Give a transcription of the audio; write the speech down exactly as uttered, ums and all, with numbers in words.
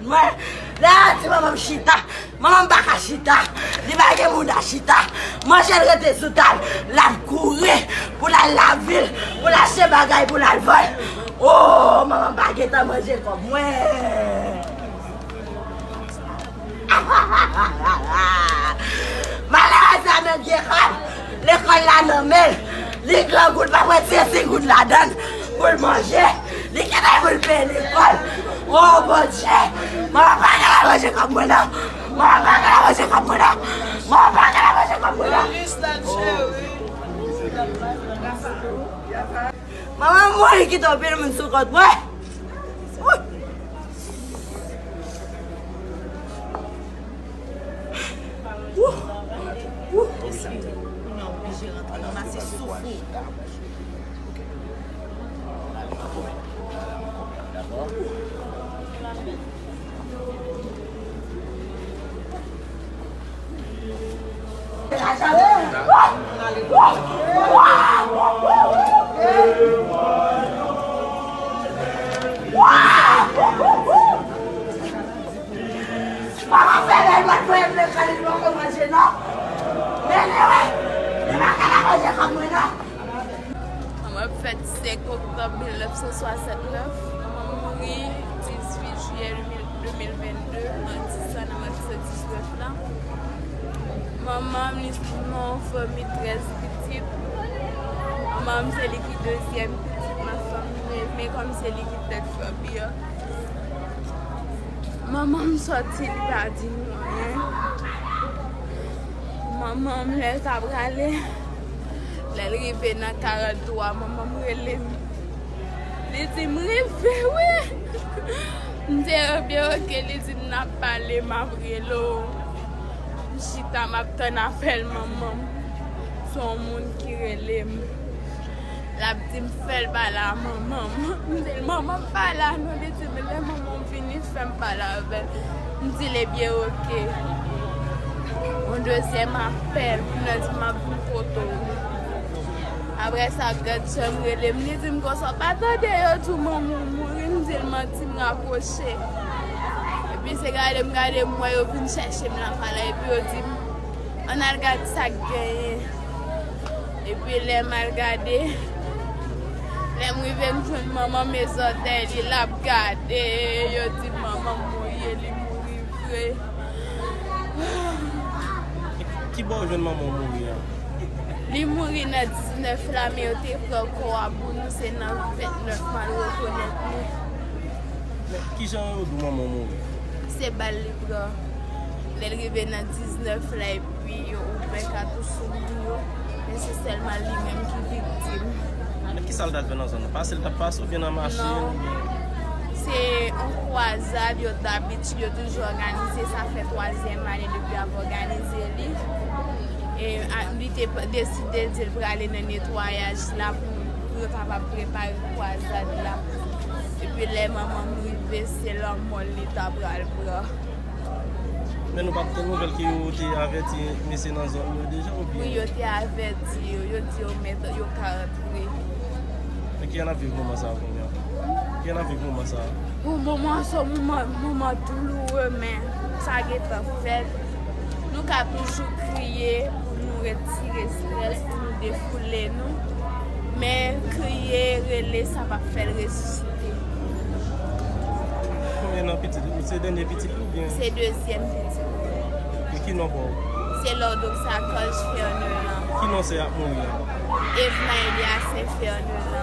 Mwen, lè yo di manman m chita, manman m pa ka chita. Li pa gen mouda chita. Manje l rete sou tab. L ap kouri pou l al lavil, pou l achte bagay, pou l al vann. O, manman m pa gentan manje kòb mwen. Malerèz la menm gen kòb, lekòl la nan men l. Li grangou, l pa pran ti goud ladan l pou l manje. Li gentan pou l peye lekòl. O Bondye, manman pa gentan manje kòb mwen non. Manman pa gentan manje kòb mwen non. Manman pa gentan manje kòb mwen non. Manman m mouri kite anpil moun sou kont mwen. Wouy. Wouh! Wouh! Kounye a oblije rantre nan mase souf ou. Manman fè lè lòt mwen vle kale l poko manje non. Men li wi, li pa ka la manje kòm mwen non. Manman fèt senk oktòb mil nèf san swasannnèf. Manman mouri dizuit jiyè de mil, de mil vennde, madi sa nan madi sa diznèf la. Manman m, li nan yon fanmi trèz pitit. Manman m, se li ki dezyèm pitit nan fanmi, men kòm se li ki tèt fanmi an, manman m sòti, li pa di nou anyen. Manman m, lè l ta prale, lè l rive nan karanntwa, manman m rele m. Li di m, "Rive, wi." M di, "Ebyen, oke." Li di m, "N ap pale, m ap rele w." M chita, m ap tann apèl manman m. Se yon moun ki rele m. L ap di m, "Fè l pale a manman m." M di l, "Manman m pa la non." Li di m, "Lè manman w vini, fè m pale avè l." M di l, "Ebyen, oke." Yon dezyèm apèl, moun nan di m, "M ap vin kote w." Apre sa, grande sè m rele m, li di m konsa, "W pa tande yo di w manman w mouri?" M di l manti, m rapwoche. Epi se gade m gade m wè yo vin chèche m lakay la, epi yo di m, "Ann al gade sa k genyen." Epi lè m al gade, lè m rive m jwenn manman m e zòtèy li l ap gade, yo di manman m mouri, li mouri vre. Ki bò w jwenn manman w mouri a? Li mouri nan diznèf la, men yo te pran kò a pou nou, se nan vennèf m al rekonèt li. Men, kijan yo di w manman w mouri? Se bal li pran. Lè l rive nan diznèf la, epi yo ouvè katouch sou moun yo, men se sèlman li menm ki viktim. Men kisa l t ap fè nan zòn nan? Pase l t ap pase oubyen nan machin? Non. Se yon kwazad yo dabitid, yo toujou òganize, sa fè twazyèm ane depi y ap òganize li. E, a, li te p-, deside di l prale nan netwayaj la pou yo kapab prepare kwazad la. Epi lè manman m rive, se lanmò l li ta pral pran. Men nou pa t gen nouvèl ke yo te avèti mesye nan zòn yo deja oubyen? Wi, yo te avèti yo, yo di yo mèt, yo ka rantre. Men kijan n ap viv moman sa a kounye a? Kijan n ap viv moman sa a? Bon, moman sa, moman, moman douloure, men sa gentan fèt. Nou ka toujou kriye pou nou retire estrès, pou nou defoule nou. Men kriye, rele, sa p ap fè l resisite. Konbyen nan pitit ou? Se dènye pitit ou oubyen? Se dezyèm pitit. E ki non pa w? Se Lordox Archange Fernelin. Ki non sè y ap mouri a? Evnaelia Saint Fernelin.